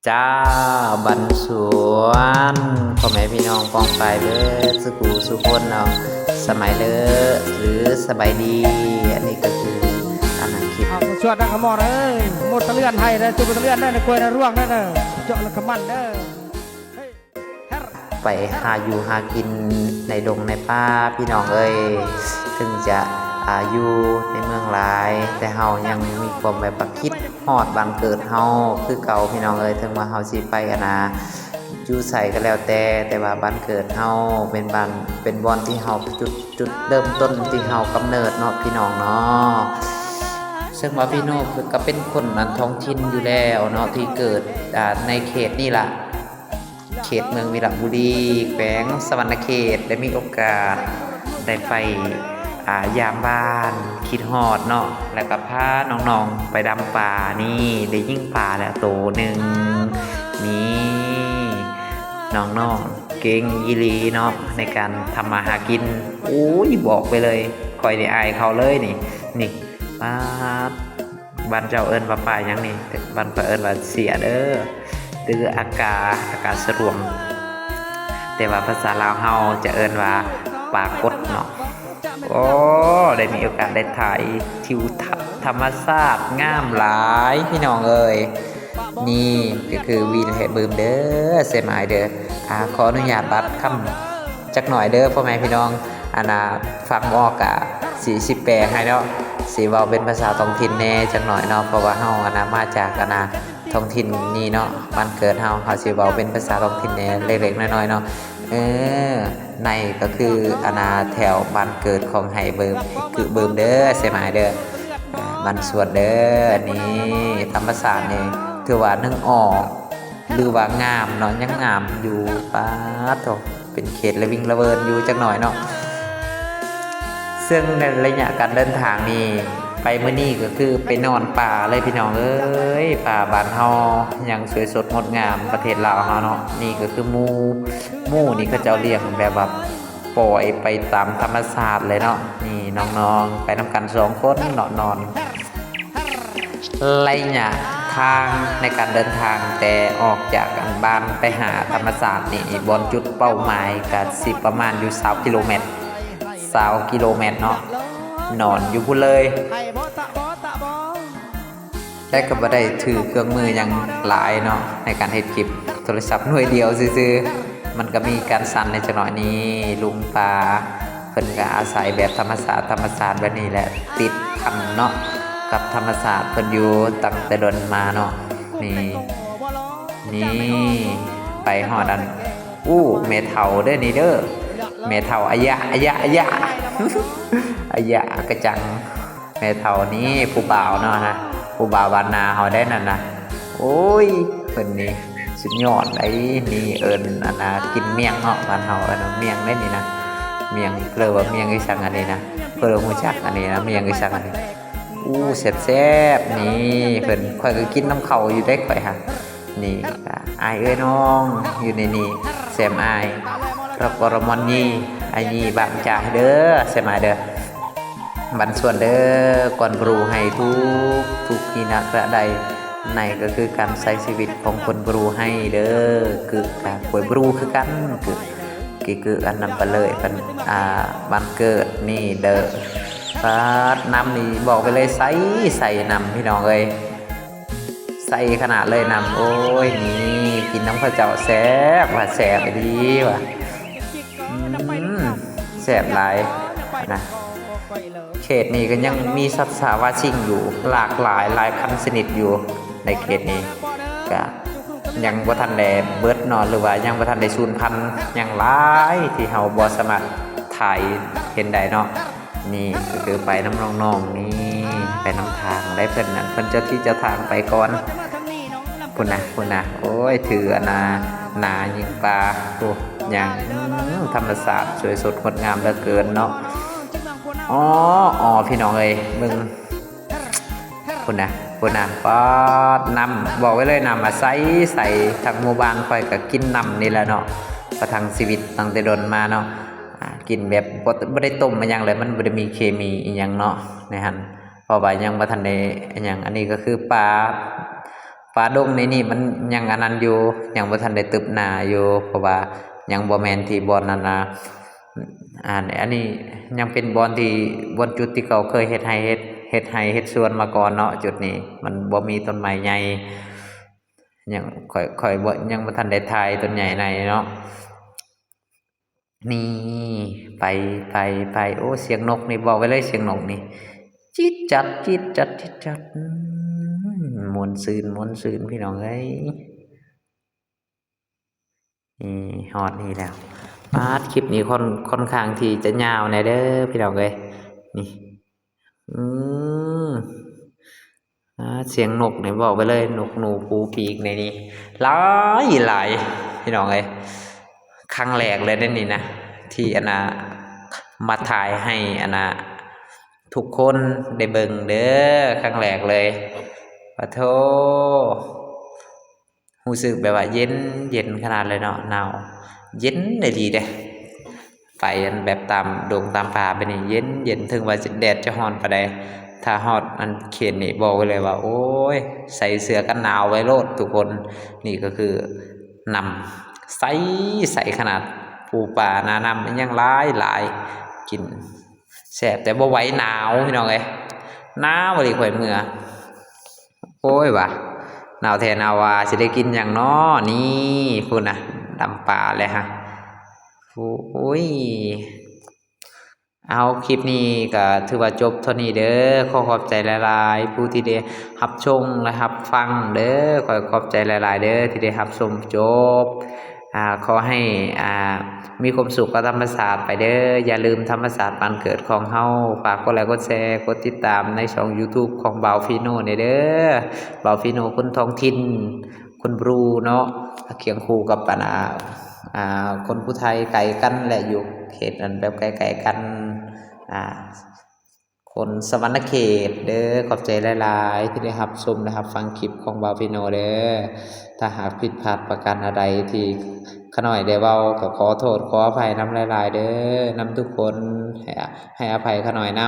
ຈ້າ ບັນສວນ ພໍ່ແມ່ພີ່ນ້ອງປ້ອງປາຍເບິດສູ່ຜູ້ສູ່ຄົນເນາະ ສະບາຍເດີ ຫຼື ສະບາຍດີ. ອັນນີ້ກໍຄືອັນນັ້ນ ຄລິບ ອ້າວ ສວນນະຂະມອນເອີຍ ໝົດຕະເລື່ອນໄຫ້ເດີ ຈຸດຕະເລື່ອນເດີ ກ້ວຍນະລວງເດີ ເຈາະລະຂະມັນເດີ. ໄປຫາຢູ່ຫາກິນໃນດົງໃນປ່າພີ່ນ້ອງເອີຍ, ເຖິງຈະ ອາ ຢູ່ໃນເມືອງຫຼາຍ ແຕ່ເຮົາຍັງມີຄວາມແບບວ່າຄິດຮອດບ້ານເກີດເຮົາຄືເກົ່າພີ່ນ້ອງເອີຍ. ເຖິງວ່າເຮົາຊິໄປ ອັນນ່າ ຢູ່ໃສກໍແລ້ວແຕ່ ແຕ່ວ່າບ້ານເກີດເຮົາເປັນບ້ານ ເປັນບ່ອນທີ່ເຮົາ ຈຸດ ຈຸດເລີ່ມຕົ້ນທີ່ເຮົາກຳເນີດເນາະ ພີ່ນ້ອງເນາະ. ເຊິ່ງວ່າພີ່ນ້ອງກໍເປັນຄົນ ອັນ ທ້ອງຖິ່ນຢູ່ແລ້ວເນາະ ທີ່ເກີດ ອາ ໃນເຂດນີ້ລະ ເຂດເມືອງວິລະບູລີ ແຂວງສະຫວັນນະເຂດ ໄດ້ມີໂອກາດໄດ້ໄປ ອາ ຢາມບ້ານ ຄິດຮອດເນາະ ແລ້ວກໍພານ້ອງໆໄປດຳປາ. ນີ້ ໄດ້ຍິງປາແລ້ວໂຕໜຶ່ງ. ນີ້ ນ້ອງໆເກັ່ງອີ່ຫຼີເນາະ ໃນການທຳມາຫາກິນ. ໂອ້ຍ ບອກໄປເລີຍ ຂ້ອຍນີ້ອາຍເຂົາເລີຍນີ້. ນີ້ ປາດ ບ້ານເຈົ້າເອີ້ນວ່າປາຫຍັງນີ້? ບ້ານຂ້ອຍເອີ້ນວ່າເສຍເດີ ຫຼື ອາກາ ອາກາສະຫຼວງ ແຕ່ວ່າພາສາລາວເຮົາຈະເອີ້ນວ່າປາກົດເນາະ. ໂອ້ ໄດ້ມີໂອກາດໄດ້ຖ່າຍທິວທັດທຳມະຊາດງາມຫຼາຍພີ່ນ້ອງເອີຍ. ນີ້ກໍຄືວີນແຮບເບີມເດີ ເຊມອາຍເດີ. ອາ ຂໍອະນຸຍາດບາດຄຳຈັກໜ້ອຍເດີພໍ່ແມ່ພີ່ນ້ອງ ອັນນ່າ ຟັງບໍ່ອອກກະຊິ ຊິແປໃຫ້ເນາະ ຊິເວົ້າເປັນພາສາທ້ອງຖິ່ນແດ່ຈັກໜ້ອຍເນາະ ເພາະວ່າເຮົາ ອັນນ່າ ມາຈາກ ອັນນ່າ ທ້ອງຖິ່ນນີ້ເນາະ ບ້ານເກີດເຮົາ ເຮົາຊິເວົ້າເປັນພາສາທ້ອງຖິ່ນແດ່ເລັກໆນ້ອຍໆເນາະ. ເອີ ໃນກໍຄື ອັນນ່າ ແຖວບ້ານເກີດຂອງໄຮເບີມ ຄືເບີມເດີ ເຊມອາຍເດີ ອາ ບ້ານສວນເດີ. ນີ້ ທຳມະຊາດນີ້ຖືວ່າໜຶ່ງອອກ ຫຼືວ່າງາມເນາະ ຍັງງາມຢູ່. ປາດໂທ້ ເປັນເຂດລະວິ່ງລະເວີນຢູ່ຈັກໜ້ອຍເນາະ. ເຊິ່ງໃນໄລຍະການເດີນທາງນີ້ ໄປມື້ນີ້ກໍຄືໄປນອນປ່າເລີຍພີ່ນ້ອງເອີຍ. ປ່າບ້ານເຮົາຍັງສວຍສົດງົດງາມ ປະເທດລາວເຮົາເນາະ. ນີ້ກໍຄືໝູ ໝູນີ້ເຂົາເຈົ້າລ້ຽງແບບວ່າປ່ອຍໄປຕາມທຳມະຊາດເລີຍເນາະ. ນີ້ນ້ອງໆໄປນຳກັນສອງຄົນເນາະ ນອນ. ໄລຍະທາງໃນການເດີນທາງແຕ່ອອກຈາກອັນບ້ານໄປຫາທຳມະຊາດນີ້ ບ່ອນຈຸດເປົ້າໝາຍກະຊິປະມານຢູ່ຊາວກິໂລແມັດ ຊາວກິໂລແມັດເນາະ ນອນຢູ່ພຸ້ນເລີຍ. ແຕ່ກໍບໍ່ໄດ້ຖືເຄື່ອງມືຫຍັງຫຼາຍເນາະ ໃນການເຮັດຄລິບ ໂທລະສັບໜ່ວຍດຽວຊື່ໆ ມັນກໍມີການສັ່ນແດ່ຈັກໜ້ອຍ. ນີ້ລຸງປ້າ ເພິ່ນກໍອາໄສແບບທຳມະຊາດ ທຳມະຊາດແບບນີ້ແຫຼະ ຕິດພັນເນາະ ກັບທຳມະຊາດເພິ່ນຢູ່ຕັ້ງແຕ່ດົນມາເນາະ. ນີ້ ນີ້ ໄປຮອດອັນ ອູ້ ແມ່ເຖົ້າເດີນີ້ເດີ ແມ່ເຖົ້າອາຍະ ອາຍະ ອາຍະ ອາຍະກະຈັງ. ແມ່ເຖົ້ານີ້ຜູ້ບ່າວເນາະ ຜູ້ບ່າວບ້ານນາເຮົາໄດ໋ນັ້ນນະ. ໂອ້ຍ ເພິ່ນນີ້ສຸດຍອດໄດ໋. ນີ້ເອີ້ນອັນນ່າ ກິນມ້ຽງເນາະ ບ້ານເຮົາເອີ້ນມ້ຽງໄດ໋ນີ້ນະ. ມ້ຽງ ເອີ້ນວ່າມ້ຽງອີ່ສັງອັນນີ້ນະ ເພິ່ນຮູ້ຈັກອັນນີ້ນະ ມ້ຽງອີ່ສັງອັນນີ້. ອູ້ ແຊບໆ. ນີ້ເພິ່ນ ຂ້ອຍກໍກິນນຳເຂົາຢູ່ເດ້ ຂ້ອຍຫາ. ນີ້ກໍອ້າຍເອີຍນ້ອງຢູ່ໃນນີ້ ແຊມອ້າຍ ແລ້ວກໍລະມອນນີ້ ອາຍນີ້ບາງຈາເດີ ແຊມອ້າຍເດີ ບັນຊວນເດີ ກວນບຣູໄຮທຸກ ທຸກທີ່ນັກກະໄດ້. ໃນກໍຄືການໃຊ້ຊີວິດຂອງຄົນບຣູໄຮເດີ ກຶກກະກວຍບຣູຄືກັນ ກຶກ ກິກຶກອັນນຳປະເລີຍ ເພິ່ນ ອ່າ ວັນເກີດນີ້ເດີ. ປາດ ນ້ຳນີ້ບອກໄປເລີຍ ໃສ ໃສນ້ຳພີ່ນ້ອງເອີຍ. ໃສ່ຂະໜາດເລີຍນ້ຳ. ໂອ້ຍ ນີ້ກິນນຳເຂົາເຈົ້າແຊບວ່າ ແຊບອີ່ຫຼີວ່າ ອືມ ແຊບຫຼາຍນະ. ເຂດນີ້ກໍຍັງມີສັດສາວາສິ່ງຢູ່ຫຼາກຫຼາຍ ຫຼາຍພັນຊະນິດຢູ່ໃນເຂດນີ້ ກະຍັງບໍ່ທັນໄດ້ເບິດເນາະ ຫຼືວ່າຍັງບໍ່ທັນໄດ້ສູນພັນ ຍັງຫຼາຍທີ່ເຮົາບໍ່ສາມາດຖ່າຍເຫັນໄດ້ເນາະ. ນີ້ກໍຄືໄປນຳນ້ອງໆ ນີ້ໄປນຳທາງໄດ້ ເພິ່ນນັ້ນ ເພິ່ນເຈົ້າທີ່ເຈົ້າທາງໄປກ່ອນ ພຸ້ນນະ ພຸ້ນນະ. ໂອ້ຍ ຖືອັນນາ ນາຍິງປາ ໂອ້ ຫຍັງ ອືມ ທຳມະຊາດສວຍສົດງົດງາມເຫຼືອເກີນເນາະ. ອໍ ອໍ ພີ່ນ້ອງເອີຍ ເບິ່ງ ພຸ້ນນະ ພຸ້ນນະ ປາດ ນ້ຳ ບອກໄວ້ເລີຍ ນ້ຳອາໄສ ໃສ ທັງໝູ່ບ້ານຂ້ອຍກໍກິນນ້ຳນີ້ແຫຼະເນາະ ປະທັງຊີວິດຕັ້ງແຕ່ດົນມາເນາະ. ອ່າ ກິນແບບບໍ່ ບໍ່ໄດ້ຕົ້ມອີ່ຫຍັງເລີຍ ມັນບໍ່ໄດ້ມີເຄມີອີ່ຫຍັງເນາະໃນຫັ້ນ ເພາະວ່າຍັງບໍ່ທັນໄດ້ອີ່ຫຍັງ. ອັນນີ້ກໍຄືປາ ປ່າດົງໃນນີ້ມັນຍັງອັນນັ້ນຢູ່ ຍັງບໍ່ທັນໄດ້ຕຶບໜ້າຢູ່ ເພາະວ່າຍັງບໍ່ແມ່ນທີ່ບ່ອນນັ້ນນະ ອັນ ອັນນີ້ຍັງເປັນບ່ອນທີ່ ບ່ອນຈຸດທີ່ເຂົາເຄີຍເຮັດໄຮ່ ເຮັດ ເຮັດໄຮ່ເຮັດສວນມາກ່ອນເນາະ. ຈຸດນີ້ມັນບໍ່ມີຕົ້ນໄມ້ໃຫຍ່ ຍັງ ຂ້ອຍ ຂ້ອຍບໍ່ ຍັງບໍ່ທັນໄດ້ຖ່າຍຕົ້ນໃຫຍ່ໃນເນາະ. ນີ້ ໄປ ໄປ ໄປ ໂອ້ ສຽງນົກນີ້ ບອກໄວ້ເລີຍ ສຽງນົກນີ້ ຈິດຈັດ ຈິດຈັດ ຈິດຈັດ ອືມ ມ່ວນຊື່ນ ມ່ວນຊື່ນ ພີ່ນ້ອງເອີຍ. ນີ້ ຮອດນີ້ແລ້ວ ປາດ ຄລິບນີ້ຄ່ອນ ຄ່ອນຂ້າງທີ່ຈະຍາວແດ່ເດີ ພີ່ນ້ອງເອີຍ ນີ້ ອືມ ອ່າ ສຽງນົກນີ້ບອກໄປເລີຍ ນົກໜູພູປີກໃນນີ້ຫຼາຍໆ ພີ່ນ້ອງເອີຍ. ຄັ້ງແລກເລີຍເດ້ນີ້ນະ ທີ່ອັນນ່າ ມາຖ່າຍໃຫ້ອັນນ່າ ທຸກຄົນໄດ້ເບິ່ງເດີ ຄັ້ງແລກເລີຍ. ປະໂທ້ ຮູ້ສຶກແບບວ່າເຢັນ ເຢັນຂະໜາດເລີຍເນາະ ໜາວ ເຢັນອີ່ຫຼີເດ້. ໄປອັນແບບຕາມດົງຕາມປ່າແບບນີ້ ເຢັນ ເຢັນ ເຖິງວ່າຈະ ແດດຈະຮ້ອນປານໃດ ຖ້າຮອດອັນເຂດນີ້ ບອກໄວ້ເລີຍວ່າ ໂອ້ຍ ໃສ່ເສື້ອກັນໜາວໄວ້ໂລດທຸກຄົນ. ນີ້ກໍຄືນ້ຳໃສ ໃສຂະໜາດ ປູປາໜ້ານ້ຳ ອີ່ຫຍັງຫຼາຍໆ ກິນແຊບ ແຕ່ບໍ່ໄຫວ ໜາວ ພີ່ນ້ອງເອີຍ ໜາວອີ່ຫຼີ. ຂ້ອຍເມື່ອ ໂອ້ຍ ວ່າໜາວແທ້ໜາວວ່າ ຊິໄດ້ກິນຫຍັງເນາະ ນີ້ ພຸ້ນນະ ດຳປາແລ້ວຮະ. ໂອ້ຍ ເອົາ ຄລິບນີ້ກໍຖືວ່າຈົບເທົ່ານີ້ເດີ ຂໍຂອບໃຈຫຼາຍໆ ຜູ້ທີ່ໄດ້ຮັບຊົມ ແລະ ຮັບຟັງເດີ ຂໍຂອບໃຈຫຼາຍໆເດີ ທີ່ໄດ້ຮັບຊົມຈົບ. ອ່າ ຂໍໃຫ້ ອ່າ ມີຄວາມສຸກກັບທຳມະຊາດໄປເດີ ຢ່າລືມທຳມະຊາດບ້ານເກີດຂອງເຮົາ. ຝາກກົດໄລ ກົດແຊ ກົດຕິດຕາມໃນຊ່ອງ YouTube ຂອງບ່າວຟີໂນແດ່ເດີ ບ່າວຟີໂນຄົນທ້ອງຖິ່ນ ຄົນບຣູເນາະ ຄຽງຄູ່ກັບອັນ ອ່າ ຄົນຜູ້ໄທ ໄກກັນແຫຼະ ຢູ່ເຂດອັນແບບໃກ້ໆກັນ ອ່າ ຄົນສະຫວັນນະເຂດເດີ. ຂອບໃຈຫຼາຍໆ ທີ່ໄດ້ຮັບຊົມ ແລະ ຮັບຟັງຄລິບຂອງບ່າວຟີໂນເດີ. ຖ້າຫາກຜິດພາດປະການອັນໃດທີ່ຂ້ານ້ອຍໄດ້ເວົ້າ ກໍຂໍໂທດຂໍອະໄພນຳຫຼາຍໆເດີ ນຳທຸກຄົນ ໃຫ້ ໃຫ້ອະໄພຂ້ານ້ອຍນຳ.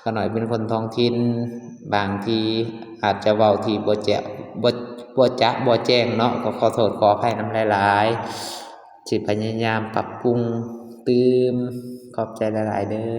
ຂ້ານ້ອຍເປັນຄົນທ້ອງຖິ່ນ ບາງທີອາດຈະເວົ້າທີ່ບໍ່ແຈ- ບໍ່- ບໍ່ຈະບໍ່ແຈ້ງເນາະ ກໍຂໍໂທດຂໍອະໄພນຳຫຼາຍໆ ຊິພະຍາຍາມປັບປຸງຕື່ມ. ຂອບໃຈຫຼາຍໆເດີ.